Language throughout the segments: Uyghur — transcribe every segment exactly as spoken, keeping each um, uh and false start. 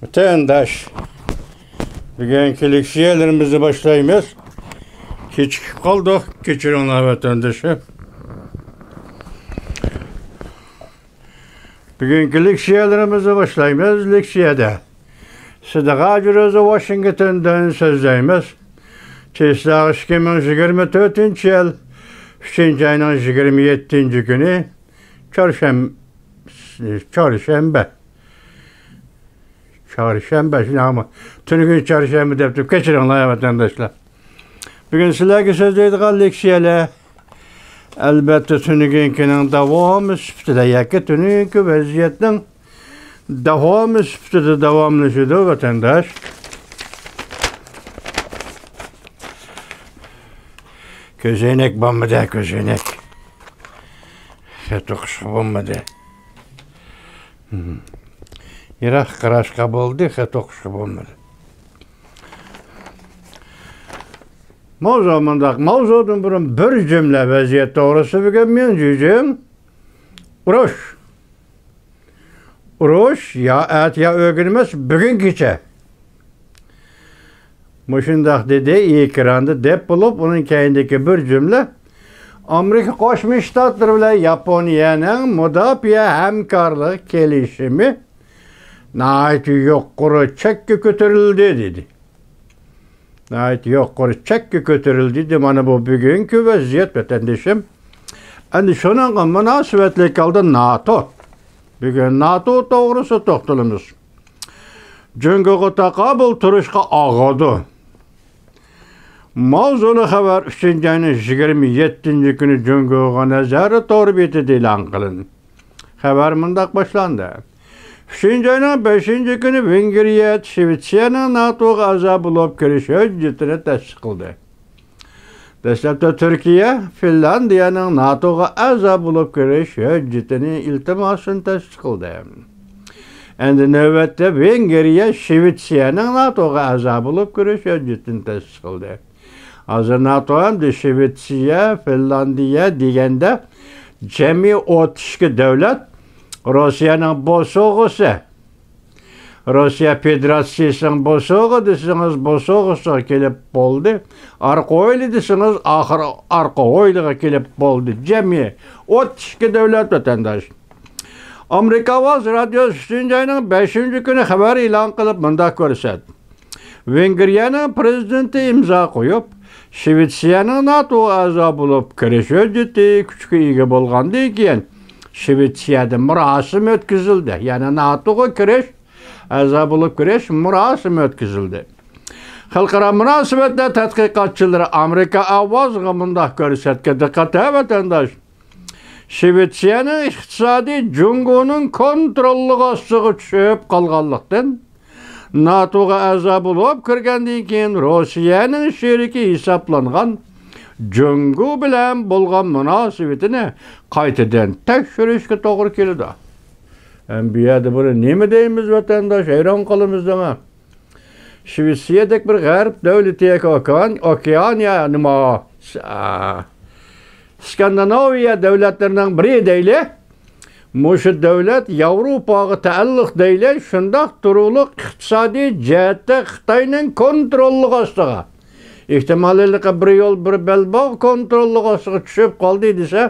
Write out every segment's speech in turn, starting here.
ۋەتەنداش، بۈگۈنكى لېكسىيەلىرىمىزنى باشلايمىز. كېچىكىپ قالدۇق، كەچۈرۈڭلار ۋەتەندىشىم. بۈگۈنكى لېكسىيەلىرىمىزنى باشلايمىز. لېكسىيەدە سىدىق ھاجى روزى ۋاشىنگتوندىن سۆزلەيمىز. چېسلاغ ئىككى مىڭ يىگىرمە تۆتىنچى يىل، ئۈچىنچى ئاينىڭ يىگىرمە يەتتىنچى كۈنى، چارشەم-، چارشەنبە. چارشەنبە، شۇنداقمۇ؟ تۈنۈگۈن چارشەنبە دەپ تۇرۇپ، كەچۈرۈڭلار، ۋەتەنداشلار. بۈگۈن سىلەرگە سۆزلەيدىغان لېكسىيەلەر، ئەلۋەتتە، تۈنۈگۈنكىنىڭ داۋامى سۈپىتىدە ياكى تۈنۈگۈنكى ۋەزىيەتنىڭ داۋامى سۈپىتىدە داۋاملىشىدۇ، ۋەتەنداش. كۆزەينەك بولمىدى، كۆزەينەك. خەت ئوقۇشقا بولمىدى. يىراق قاراشقا بولدى، خەت ئوقۇشقا بولمىدى. ماۋزۇ مۇنداق، ماۋزۇدىن بۇرۇن بىر جۈملە ۋەزىيەت توغرىسىدا بۈگۈن مىڭ جۈجۈڭ ئۇرۇش. ئۇرۇش يا ئەتە يا ئۆگۈنمەس، بۈگۈن كېچە. مۇشۇنداق دېدى، ئېكراندا دەپ بولۇپ، ئۇنىڭ كەينىدىكى بىر جۈملە، ئامېرىكا قوشما شتاتلىرى بىلەن ياپونىيەنىڭ مۇداپىئە ھەمكارلىق كېلىشىمى ناھايىتى يۇقىرى چەككە كۆتۈرۈلدى، دېدى. ناھايىتى يۇقىرى چەككە كۆتۈرۈلدى، دېدى. مانا بۇ بۈگۈنكى ۋەزىيەت، ۋەتەندىشىم. ئەمدى شۇنىڭغا مۇناسىۋەتلىك ھالدا ناتو. بۈگۈن ناتو توغرىسىدا توختىلىمىز. جۇڭگوغا تاقابىل تۇرۇشقا ئاغىدۇ. ماۋزۇلۇق خەۋەر ئۈچىنچى ئاينىڭ يىگىرمە يەتتىنچى كۈنى جۇڭگوغا نەزەر تور بېتىدە ئېلان قىلىندى. خەۋەر مۇنداق باشلاندى. ئۈچىنچى ئاينىڭ بەشىنچى كۈنى ۋېنگرىيە شىۋېتسىيەنىڭ ناتوغا ئەزا بولۇپ كىرىش ھۆججىتىنى تەستىقلىدى. دەسلەپتە تۈركىيە فىنلاندىيەنىڭ ناتوغا ئەزا بولۇپ كىرىش ھۆججىتىنى، ئىلتىماسىنى تەستىقلىدى. ئەمدى نۆۋەتتە ۋېنگرىيە شىۋېتسىيەنىڭ ناتوغا ئەزا بولۇپ كىرىش ھۆججىتىنى تەستىقلىدى. ھازىر ناتو ھەمدە شىۋېتسىيە، فىنلاندىيە دېگەندە جەمئىي ئوتتۇز ئىككى دۆلەت، روسىيەنىڭ بوسۇغىسى، روسىيە فېدېراتسىيىسىنىڭ بوسۇغا دېسىڭىز، بوسۇغىسىغا كېلىپ بولدى. ئارقا ھويلا دېسىڭىز، ئاخىر ئارقا ھويلىغا كېلىپ بولدى. جەمئىي ئوتتۇز ئىككى دۆلەت، ۋەتەنداش. ئامېرىكا ئاۋاز رادىيوسى ئۈچىنچى ئاينىڭ بەشىنچى كۈنى خەۋەر ئېلان قىلىپ مۇنداق كۆرسەتتى. ۋېنگرىيەنىڭ پرېزىدېنتى ئىمزا قويۇپ، شىۋېتسىيەنىڭ ناتوغا ئەزا بولۇپ كىرىش ھۆججىتى كۈچكە ئىگە بولغاندىن كېيىن، شىۋېتسىيەدە مۇراسىم ئۆتكۈزۈلدى. يەنى ناتوغا كىرىش، ئەزا بولۇپ كىرىش مۇراسىمى ئۆتكۈزۈلدى. خەلقئارا مۇناسىۋەتلەر تەتقىقاتچىلىرى ئامېرىكا ئاۋازىغا مۇنداق كۆرسەتكەن، دىققەت ھە، ۋەتەنداش! شىۋېتسىيەنىڭ ئىقتىسادى جۇڭگونىڭ كونتروللۇق ئاستىغا چۈشۈپ قالغانلىقتىن، ناتوغا ئەزا بولۇپ كىرگەندىن كېيىن، روسىيەنىڭ شېرىكى ھېسابلانغان جۇڭگو بىلەن بولغان مۇناسىۋىتىنى قايتىدىن تەكشۈرۈشكە توغرا كېلىدۇ. ئەم، بۇ يەردە بۇنى نېمە دەيمىز، ۋەتەنداش؟ ھەيران قالىمىز دەڭە. شىۋېتسىيەدەك بىر غەرب دۆلىتى ياكى ئوكيان-، ئوكيانىيە نېمە، ئا، ئىسكاندىناۋىيە دۆلەتلىرىنىڭ بىرى دەيلى. مۇشۇ دۆلەت ياۋروپاغا تەئەللۇق دەيلى، شۇنداق تۇرۇقلۇق ئىقتىسادىي جەھەتتە خىتاينىڭ كونتروللۇق ئاستىغا، ئېھتىماللىقى بىر يول، بىر بەلباغ كونتروللۇق ئاستىغا چۈشۈپ قالدى دېسە،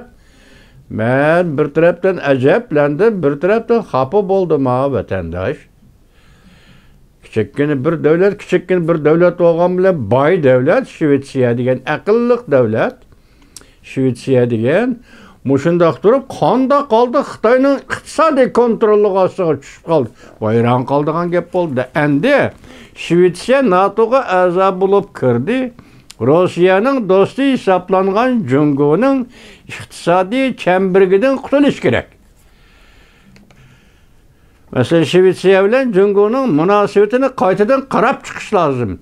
مەن بىر تەرەپتىن ئەجەبلەندىم، بىر تەرەپتىن خاپا بولدۇم ھا، ۋەتەنداش. كىچىككىنە بىر دۆلەت، كىچىككىنە بىر دۆلەت بولغان بىلەن باي دۆلەت، شىۋېتسىيە دېگەن ئەقىللىق دۆلەت. شىۋېتسىيە دېگەن مۇشۇنداق تۇرۇپ، قانداق قالدى؟ خىتاينىڭ ئىقتىسادىي كونتروللۇق ئاستىغا چۈشۈپ قالدى. ۋەيران قالىدىغان گەپ بولدى. ئەمدى شىۋېتسىيە ناتوغا ئەزا بولۇپ كىردى. روسىيەنىڭ دوستى ھېسابلانغان جۇڭگونىڭ ئىقتىسادىي چەمبىرىكىدىن قۇتۇلۇش كېرەك. مەسىلەن، شىۋېتسىيە بىلەن جۇڭگونىڭ مۇناسىۋىتىنى قايتىدىن قاراپ چىقىش لازىم.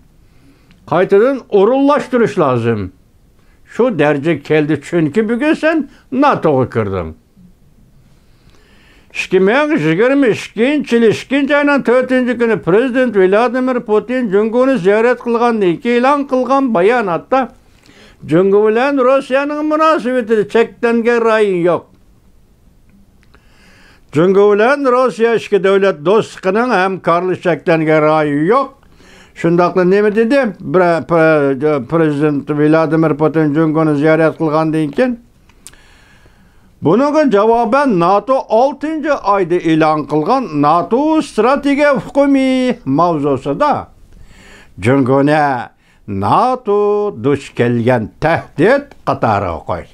قايتىدىن ئورۇنلاشتۇرۇش لازىم. شۇ دەرىجىگە كەلدى، چۈنكى بۈگۈن سەن ناتوغا كىردىڭ. ئىككى مىڭ يىگىرمە ئىككىنچى يىلى ئىككىنچى ئاينىڭ تۆتىنچى كۈنى پرېزىدېنت ۋلادىمىر پۇتىن جۇڭگونى زىيارەت قىلغاندىن كېيىن ئېلان قىلغان باياناتتا، جۇڭگو بىلەن روسىيەنىڭ مۇناسىۋىتىدە چەكلەنگەن رايون يوق. جۇڭگو بىلەن روسىيە ئىككى دۆلەت دوستلۇقىنىڭ ھەمكارلىشىش چەكلەنگەن رايى يوق. شۇنداقلا نېمە دېدى؟ بىر-، پرېزىدېنت ۋلادىمىر پۇتىن جۇڭگونى زىيارەت قىلغاندىن كېيىن، بۇنىڭغا جاۋابەن ناتو ئالتىنچى ئايدا ئېلان قىلغان ناتو ستراتېگىيە ئۇقۇمى ماۋزۇسىدا جۇڭگونى ناتو دۇچ كەلگەن تەھدىت قاتارىغا قويدى.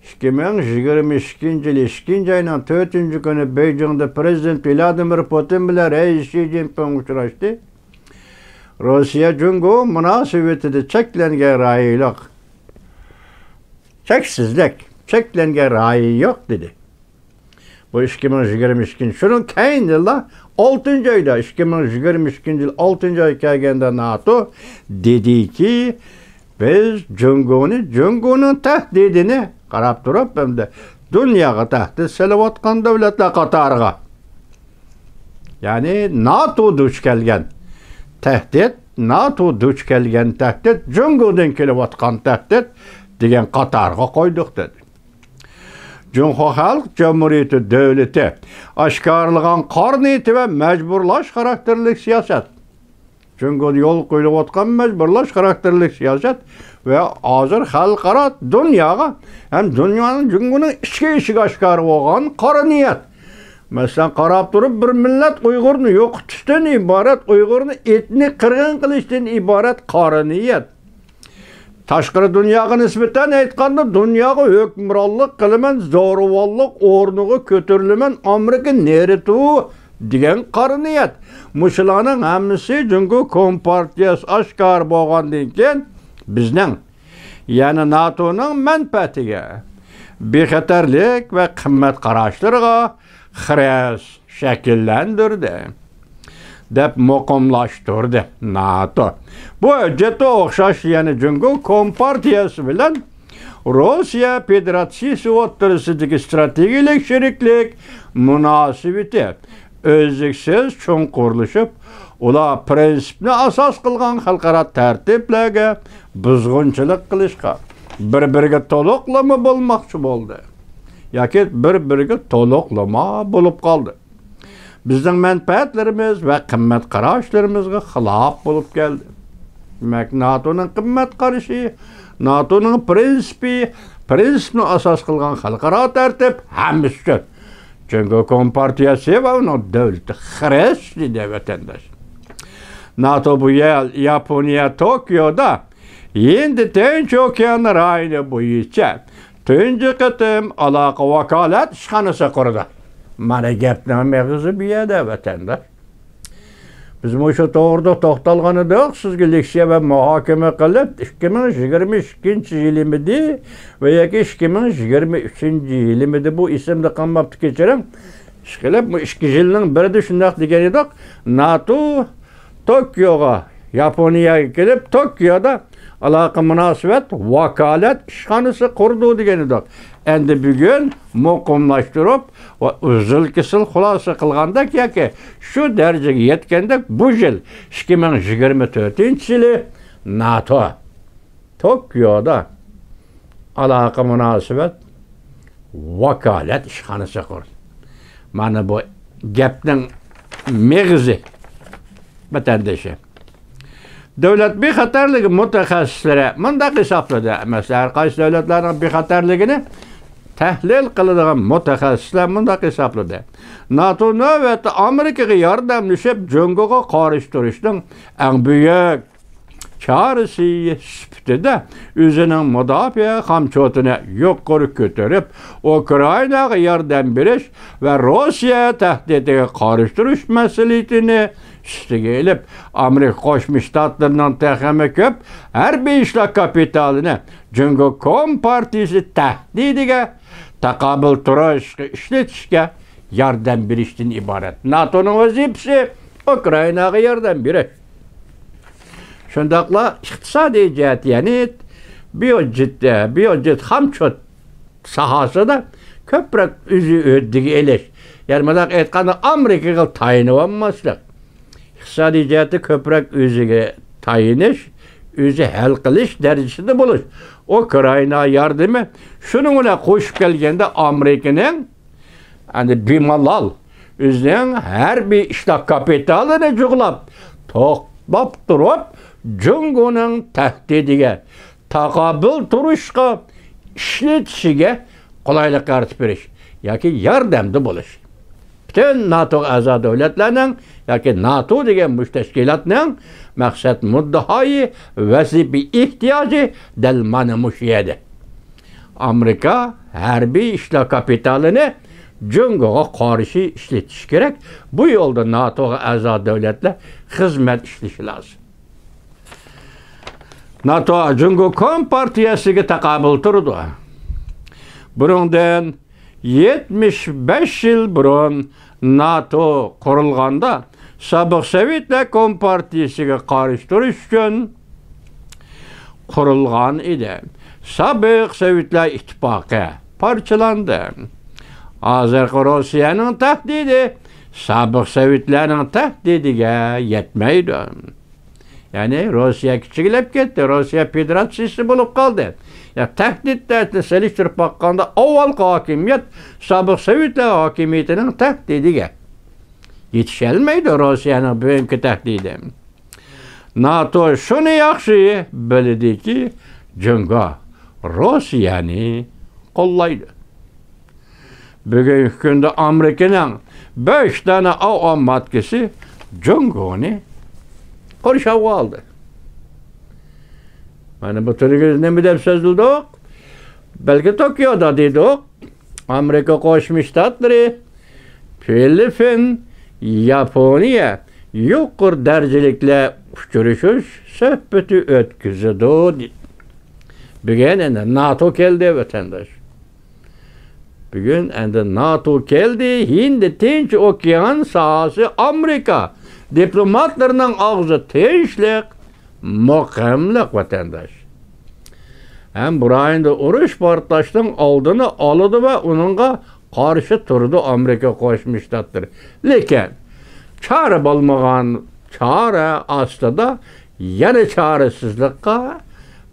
ئىككى مىڭ يىگىرمە ئىككىنچى يىلى ئىككىنچى ئاينىڭ تۆتىنچى كۈنى بېيجىڭدا پرېزىدېنت ۋلادىمىر پۇتىن بىلەن رەئىس شى جىنپىڭ ئۇچراشتى. روسىيە جۇڭگو مۇناسىۋىتىدە چەكلەنگەن رايى يوق. چەكسىزلىك، چەكلەنگەن رايى يوق دېدى. بۇ ئىككى مىڭ يىگىرمە ئىككىنچى، شۇنىڭ كەينىدىلا ئالتىنچى ئايدا، ئىككى مىڭ يىگىرمە ئىككىنچى يىل ئالتىنچى ئاي كەلگەندە ناتو دېدىكى، بىز جۇڭگونى، جۇڭگونىڭ تەھدىتىنى قاراپ تۇرۇپ، ھەمدە دۇنياغا تەھدىت سېلىۋاتقان دۆلەتلەر قاتارىغا، يەنى ناتو دۇچ كەلگەن تەھدىت، ناتو دۇچ كەلگەن تەھدىت، جۇڭگودىن كېلىۋاتقان تەھدىت دېگەن قاتارغا قويدۇق دېدى. جۇڭخۇا خەلق جۇمھۇرىيىتى دۆلىتى ئاشكارىلىغان قارا نىيىتى ۋە مەجبۇرلاش خاراكتېرلىك سىياسەت. جۇڭگودا يولغا قويۇلۇۋاتقان مەجبۇرلاش خاراكتېرلىك سىياسەت ۋە ھازىر خەلقئارا دۇنياغا ھەم دۇنيانىڭ جۇڭگونىڭ ئىچكى ئىشىگە ئاشكارا بولغان قارا نىيەت. مەسىلەن، قاراپ تۇرۇپ بىر مىللەت ئۇيغۇرنى يوقىتىشتىن ئىبارەت، ئۇيغۇرنى ئېتنىك قىرغىن قىلىشتىن ئىبارەت قارا نىيەت. تاشقىرى دۇنياغا نىسبەتەن ئېيتقاندا، دۇنياغا ھۆكۈمرانلىق قىلىمەن، زورىۋاللىق ئورنىغا كۆتۈرۈلىمەن، ئامېرىكا نېرى تۇ دېگەن قارا نىيەت. مۇشۇلارنىڭ ھەممىسى جۇڭگو كومپارتىيەسى ئاشكارا بولغاندىن كېيىن بىزنىڭ، يەنى ناتونىڭ مەنپەئەتىگە بىخەتەرلىك ۋە قىممەت قاراشلىرىغا خىرىس شەكىللەندۈردى، دەپ مۇقىملاشتۇردى ناتو. بۇ ھۆججەتتە ئوخشاش يەنە جۇڭگو كومپارتىيەسى بىلەن روسىيە فېدېراتسىيىسى ئوتتۇرىسىدىكى ستراتېگىيەلىك شېرىكلىك مۇناسىۋىتى ئۈزلۈكسىز چوڭقۇرلىشىپ، ئۇلار پىرىنسىپنى ئاساس قىلغان خەلقئارا تەرتىپلەرگە بۇزغۇنچىلىق قىلىشقا، بىر-بىرىگە تولۇقلىما بولماقچى بولدى ياكى بىر-بىرىگە تولۇقلىما بولۇپ قالدى. بىزنىڭ مەنپەئەتلىرىمىز ۋە قىممەت قاراشلىرىمىزغا خىلاپ بولۇپ كەلدى. دېمەك، ناتونىڭ قىممەت قارىشى، ناتونىڭ پىرىنسىپى، پىرىنسىپنى ئاساس قىلغان خەلقئارا تەرتىپ ھەممىسى ئۈچۈن جۇڭگو كومپارتىيەسى ۋە ئۇنىڭ دۆلىتى خىرىس دېدى ۋەتەنداش. ناتو بۇ يىل ياپونىيە توكيودا ھىندى تىنچ ئوكيان رايونى بويىچە تۇنجى قېتىم ئالاقە ۋاكالەت ئىشخانىسى قۇردى. مانا گەپنىڭ مېغىزى بۇ يەردە، ۋەتەنداش. بىز مۇشۇ توغرىدا توختالغان ئىدۇق، سىزگە لېكسىيە ۋە مۇھاكىمە قىلىپ، ئىككى مىڭ يىگىرمە ئىككىنچى يىلىمىدى ۋە ياكى ئىككى مىڭ يىگىرمە ئۈچىنچى يىلىمىدى، بۇ ئېسىمدە قالماپتۇ، كەچۈرۈڭ. ئىشقىلىپ، بۇ ئىككى يىلنىڭ بىرىدە شۇنداق دېگەن ئىدۇق، ناتو توكيوغا، ياپونىيەگە كېلىپ، توكيودا ئالاقە مۇناسىۋەت ۋاكالەت ئىشخانىسى قۇرىدۇ دېگەن ئىدۇق. ئەمدى بۈگۈن مۇقىملاشتۇرۇپ ۋە ئۈزۈل-كېسىل خۇلاسە قىلغاندەك ياكى شۇ دەرىجىگە يەتكەندەك، بۇ يىل، ئىككى مىڭ يىگىرمە تۆتىنچى يىلى، ناتو توكيودا ئالاقە مۇناسىۋەت ۋاكالەت ئىشخانىسى قۇردى. مانا بۇ گەپنىڭ مېغىزى، ۋەتەندىشى. دۆلەت بىخەتەرلىكى مۇتەخەسسىسلىرى مۇنداق ھېسابلىدى. مەسىلەن، ھەر قايسى دۆلەتلەرنىڭ بىخەتەرلىكىنى تەھلىل قىلىدىغان مۇتەخەسسىسلەر مۇنداق ھېسابلىدى. ناتو نۆۋەتتە ئامېرىكىغا ياردەملىشىپ، جۇڭگوغا قارشى تۇرۇشنىڭ ئەڭ بۈيۈك چارىسى سۈپىتىدە ئۆزىنىڭ مۇداپىئە خامچوتىنى يۇقىرى كۆتۈرۈپ، ئۇكرائىناغا ياردەم بېرىش ۋە روسىيە تەھدىتىگە قارشى تۇرۇش مەسئۇلىيىتىنى ئۈستىگە ئېلىپ، ئامېرىكا قوشما شتاتلىرىنىڭ تېخىمۇ كۆپ ھەربىي ئىشلار كاپىتالىنى جۇڭگو كومپارتىيىسى تەھدىتىگە تاقابىل تۇرۇشقا ئىشلىتىشكە ياردەم بېرىشتىن ئىبارەت. ناتونىڭ ۋەزىپىسى ئۇكرائىناغا ياردەم بېرىش. شۇنداقلا ئىقتىسادىي جەھەت، يەنى بيۇجېت، بيۇجېت خامچوت ساھەسىدە كۆپرەك ئۆزى ھۆددىگە ئېلىش. يەنى مۇنداق ئېيتقاندا، ئامېرىكىغا تايىنىۋالماسلىق. ئىقتىسادىي جەھەتتە كۆپرەك ئۆزىگە تايىنىش، ئۆزى ھەل قىلىش دەرىجىسىدە بولۇش. ئۇكرائىنا ياردىمى شۇنىڭ بىلەن قوشۇپ كەلگەندە ئامېرىكىنىڭ ئەمدى بىمالال ئۆزىنىڭ ھەربىي ئىشلار كاپىتالىنى جۇغلاپ، توختاپ تۇرۇپ، جۇڭگونىڭ تەھدىتىگە تاقابىل تۇرۇشقا ئىشلىتىشىگە قولايلىق يارىتىپ بېرىش ياكى ياردەمدە بولۇش. پۈتۈن ناتوغا ئەزا دۆلەتلەرنىڭ ياكى ناتو دېگەن مۇشۇ تەشكىلاتنىڭ مەقسەت مۇددىئايى، ۋەزىپە ئېھتىياجى دەل مانا مۇشۇ يەردە. ئامېرىكا ھەربىي ئىشلار كاپىتالىنى جۇڭگوغا قارشى ئىشلىتىش كېرەك. بۇ يولدا ناتوغا ئەزا دۆلەتلەر خىزمەت ئىشلىشى لازىم. ناتو جۇڭگو كومپارتىيەسىگە تاقابىل تۇرىدۇ. بۇنىڭدىن يەتمىش بەش يىل بۇرۇن ناتو قۇرۇلغاندا، سابىق سوۋېتلار كومپارتىيىسىگە قارشى تۇرۇش ئۈچۈن قۇرۇلغان ئىدى. سابىق سوۋېتلار ئىتتىپاقى پارچىلاندى. ھازىرقى روسىيەنىڭ تەھدىتى سابىق سوۋېتلارنىڭ تەھدىتىگە يەتمەيدۇ. يەنى روسىيە كىچىكلەپ كەتتى، روسىيە فېدېراتسىيىسى بولۇپ قالدى. يا، تەھدىتتە سېلىشتۇرۇپ باققاندا، ئاۋۋالقى ھاكىمىيەت سابىق سوۋېتلار ھاكىمىيىتىنىڭ تەھدىتىگە يېتىشەلمەيدۇ روسىيەنىڭ بۈگۈنكى تەھدىتى. ناتو شۇنى ياخشى بىلىدۇكى، جۇڭگو روسىيەنى قوللايدۇ. بۈگۈنكى كۈندە ئامېرىكىنىڭ بەش دانە ئاۋام ماتكىسى جۇڭگونى قورشاۋغا ئالدى. مانا بۇ تۈرگە نېمە دەپ سۆزلىدۇق؟ بەلكى توكيودا دېدۇق. ئامېرىكا قوشما شتاتلىرى، فىلىپپىن، ياپونىيە يۇقىرى دەرىجىلىكلەر ئۇچرىشىش سۆھبىتى ئۆتكۈزىدۇ، دېدى. بۈگۈن ئەمدى ناتو كەلدى، ۋەتەنداش. بۈگۈن ئەمدى ناتو كەلدى، ھىندى تىنچ ئوكيان ساھەسى ئامېرىكا دىپلوماتلىرىنىڭ ئاغزى تىنچلىق، مۇقىملىق، ۋەتەنداش. ھەم بۇ رايوندا ئۇرۇش پارتلاشنىڭ ئالدىنى ئالىدۇ ۋە ئۇنىڭغا قارشى تۇرىدۇ ئامېرىكا قوشما شتاتلىرى. لېكىن چارە بولمىغان چارە ئاستىدا يەنە چارىسىزلىققا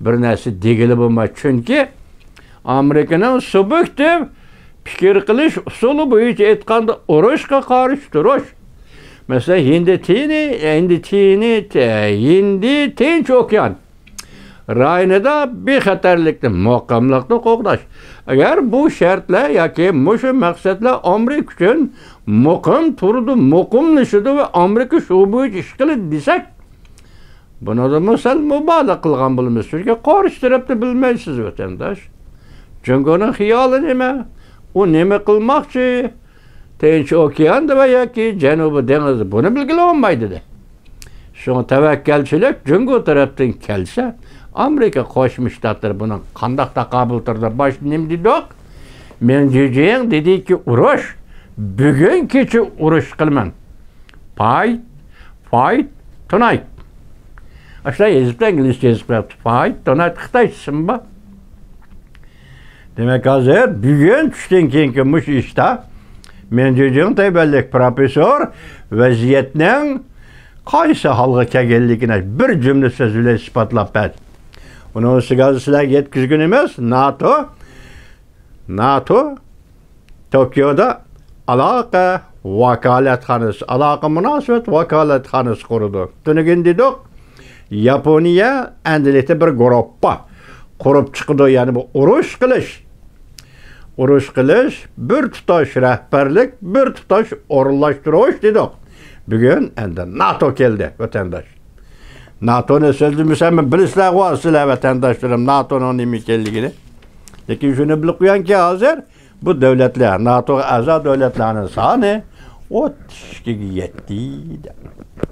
بىر نەرسە دېگىلى بولمايدۇ. چۈنكى ئامېرىكىنىڭ سۇبيېكتىپ پىكىر قىلىش ئۇسۇلى بويىچە ئېيتقاندا، ئۇرۇشقا قارشى تۇرۇش. مەسىلەن، ھىندى تىنى، ھىندى تىنى، ھىندى تىنچ ئوكيان رايونىدا بىخەتەرلىكنى، مۇقىملىقنى قوغداش. ئەگەر بۇ شەرتلەر ياكى مۇشۇ مەقسەتلەر ئامېرىكا ئۈچۈن مۇقىم تۇرىدۇ، مۇقىملىشىدۇ ۋە ئامېرىكا شۇ بويىچە ئىش قىلىدۇ دېسەك، بۇنىڭدىمۇ سەل مۇبالىغە قىلغان بولىمىز. چۈنكى قارشى تەرەپنى بىلمەيسىز، ۋەتەنداش. جۇڭگونىڭ خىيالى نېمە؟ ئۇ نېمە قىلماقچى؟ تىنچ ئوكياندا ۋە ياكى جەنۇبىي دېڭىزدا، بۇنى بىلگىلى بولمايدۇ، دېدى. شۇڭا تەۋەككەلچىلىك جۇڭگو تەرەپتىن كەلسە، ئامېرىكا قوشما شتاتلىرى بۇنىڭ قانداق تاقابىل تۇرىدۇ؟ باشتا نېمە دېدۇق؟ مېڭ جېجىڭ دېدىكى، ئۇرۇش، بۈگۈن كېچە ئۇرۇش قىلىمەن. Fight, fight tonight. ئاشۇنداق يېزىپتۇ، ئىنگلىزچە يېزىپ قويۇپتۇ. Fight tonight، خىتايچىسىمۇ بار. دېمەك، ھازىر بۈگۈن چۈشتىن كېيىنكى مۇشۇ ئىشتا مېڭ جېجىڭ تەيۋەنلىك پروفېسسور ۋەزىيەتنىڭ قايسى ھالغا كەلگەنلىكىنى بىر جۈملە سۆز بىلەن ئىسپاتلاپ بەردى. ئۇنىڭ ئۈستىگە ھازىر سىلەرگە يەتكۈزگىنىمىز، ناتو، ناتو توكيودا ئالاقە ۋاكالەتخانىسى، ئالاقە مۇناسىۋەت ۋاكالەتخانىسى قۇرىدۇ. تۈنۈگۈن دېدۇق، ياپونىيە ئەندىلىكتە بىر گۇرۇپپا قۇرۇپ چىقىدۇ، يەنى بۇ ئۇرۇش قىلىش. ئۇرۇش قىلىش، بىر تۇتاش رەھبەرلىك، بىر تۇتاش ئورۇنلاشتۇرۇش دېدۇق. بۈگۈن ئەمدى ناتو كەلدى، ۋەتەنداش. ناتونى سۆزلىمىسەم، بىلىسىلەرغۇ، سىلەر ۋەتەنداشلىرىم، ناتونىڭ نېمە ئىكەنلىكىنى. لېكىن شۇنى بىلىپ قويۇڭكى، ھازىر بۇ دۆلەتلەر، ناتوغا ئەزا دۆلەتلەرنىڭ سانى ئوتتۇز ئىككىگە يەتتى دەپ.